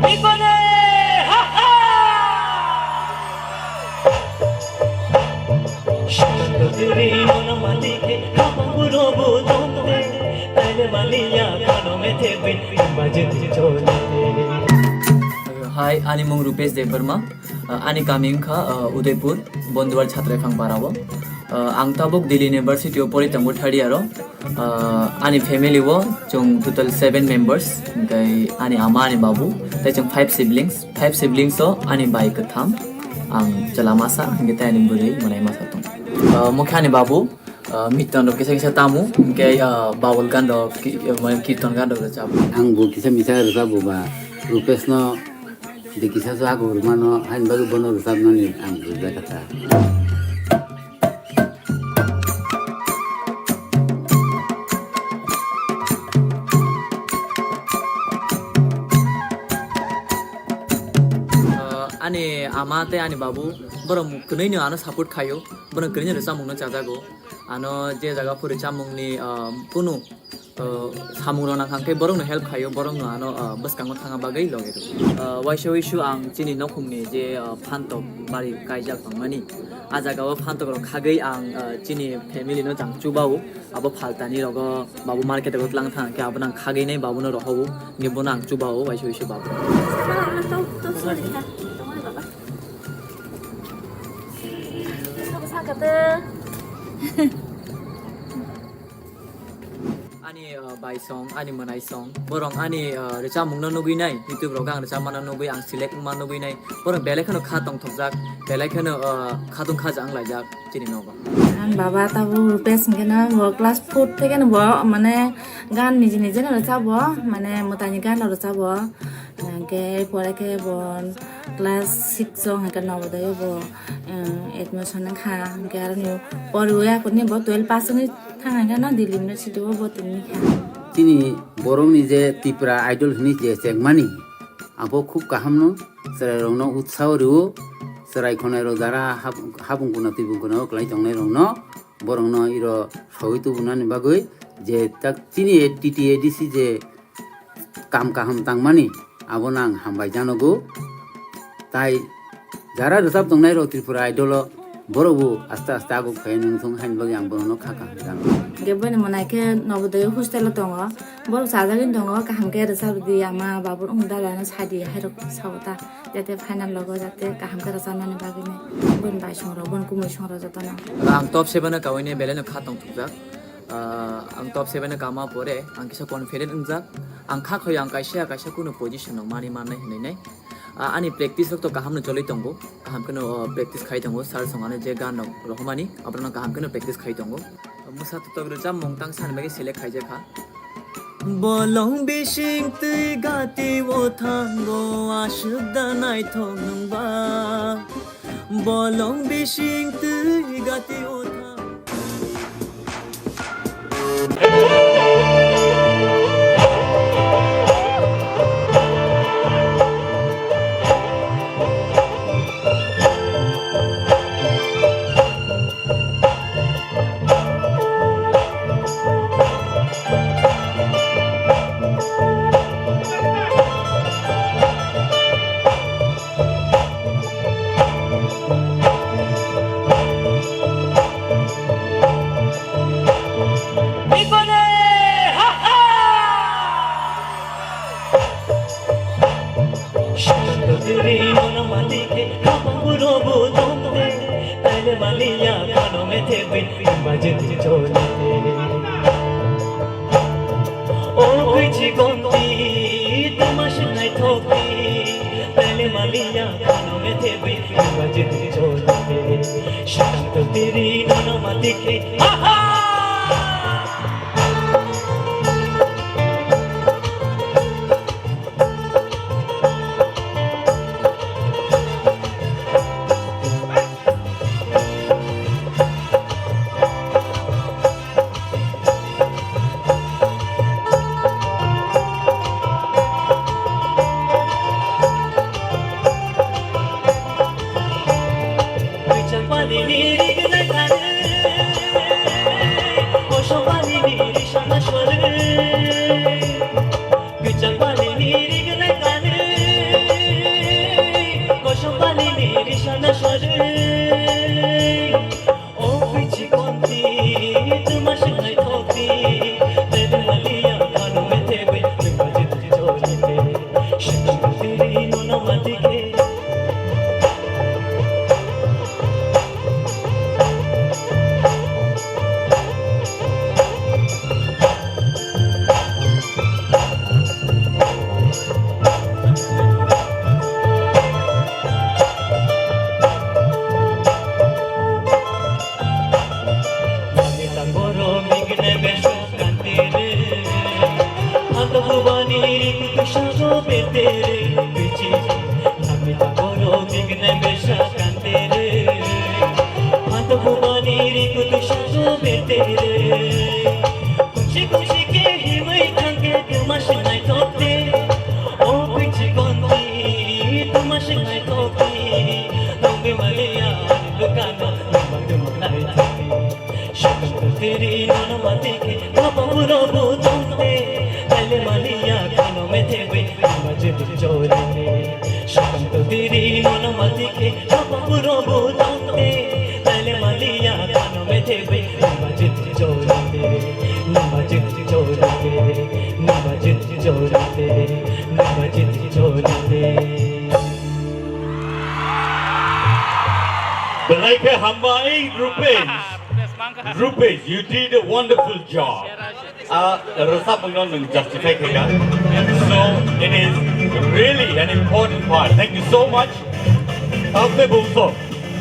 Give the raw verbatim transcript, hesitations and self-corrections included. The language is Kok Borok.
Ipone, ha, ha! Shanto tiri mona matike, kapanguro bu tongte, taile maliya kano mete bin, imajin chole. Hi, ani mung Rupesh Debbarma. Uh, ani kami wngkha, uh, Udaipur, Bonduwar Chhatraifang para o. Uh, ang tabuk Delhi University o pori tongo third year o. Ah, ani family o chwng total seven members, hwnkhe ani ama, ani babu, tei chwng five siblings. Five siblings o ani bai kwtham, ang chwla masa, hwnkhe tei ani bwrwi mwnai masa tongo. Ah, mokhe ani babu, ah, miton rok kisa kisa tamo, hwnkhe, ah, babul gan rok, ki-, ah, mane kirton gan rok rwchabo. Ang bo kisa misa rwchabo ba, Rupesh no de kisa so ako rwmano, haini bagwi bono rwchabnani ang rwjak kha ta. Ah, ani ama tei ani babu, borok kwnwi no ano support khaio, borok kwnwi no rwchapmung no chajago, ano je jaga phuru chamung ni, ah, kunu, ah, samung rok nang kha khe borok no help khaio, borok no ano, ah, bwskango thangna bagwi logi rw. Ah, waisa wisu ang chini nokhung ni je, ah, phantok bari kaijak tongmani, ah jaga o phantok rok khagwi ang, ah, chini family no chang chubao. Abo phaltani rogo babu market rogo tlang thang khe abo nang khagwi nai babu no rohobo, hwnkhe bono ang chubao waisa wisu babu. Ani, uh, bai song, ani mwnai song, borok ani, uh, rwchapmung no nugwi nai, YouTube rogo ang rwchapma no nugwi, ang select wngma nugwi nai, borok belai kheno kha tongthokjak, belai kheno, uh, khatung khaja wnglaijak. Chini nogo. Ang baba tabuk Rupesh hwnkhe no bo class four theke no bo mane gan niji niji no rwchabo, mane mwtaini gan no rwchabo. Hwnkhe pore khe bo class six o hwnkhe Navodaya o bo, eh, admission wngkha. Hwnkhe aroni poriwi aphuru bo twelve pass wngwi thang hwnkhe no Delhi University o bo tongwi kha. Chini borokni je Tripura Idol hwnwi je chengmani, abo khub kaham no. Chwrairokno utsaho rwo, chwrai khwnairok jara hap-, hapung kuna twibung kuna o kwlai tongnairokno, borokno iro saui tubunani bagwi je tak chini T T A D C je kam kaham tangmani, abono ang hambai janogo. Tai jara rwchap tongnairok Tripura Idol o, borok bo aste aste aguk phai nung thung haini bagwi ang bono kha kaham jano. Hwnkhe boini mwnai khe Navodaya hostel o tongo. Borok chajagwi tongo, kaham khe rwchapdi ama babu wng dalano sadi hairok sao ta, jate final logo jate kaham khe rwchapnani bagwi nai. Boni baisongrok, boni kumui songrok jotono. Ang top seven o kawini belai no kha tongthokjak. Ah, ang top seven o kama pore ang kisa confident wngjak. Ang kha khoyo ang kaisa kaisa kunu position no mani mannai hinwi nai. Ah, ani practice rok to kaham no choli tongo. Kaham kheno, oh, practice khai tongo. Sir song ano je gan rok rohormani, abono kaham kheno practice khai tongo. Mwsa totok rwchapmung tang sani bagwi select khaijak kha. Bolong bising twi gati o thango aswk da naithok nwng ba. Bolong bising twi gati o thango. Shanto tiri mona matike, kapang robo tomte, taile maliya kano mete bin, imajin chole. O kuichi gomti, tamash nai thokti, taile maliya kano mete bin, imajin chole. Shanto tiri mona matike, ha ha! Tewe, nima jit chole te. Shukam to diri mono mati ke, papa puro bu tongte. Tale maliya kano me tewe, nima jit chole te. Nima jit chole te. Nima jit chole te. Nima jit chole te. Belai khe hambai, Rupesh. Rupesh, you did a wonderful job. Ah, rwchapmungno nwng justify khaikha. So, it is really an important part. Thank you so much. Tabukle bumso.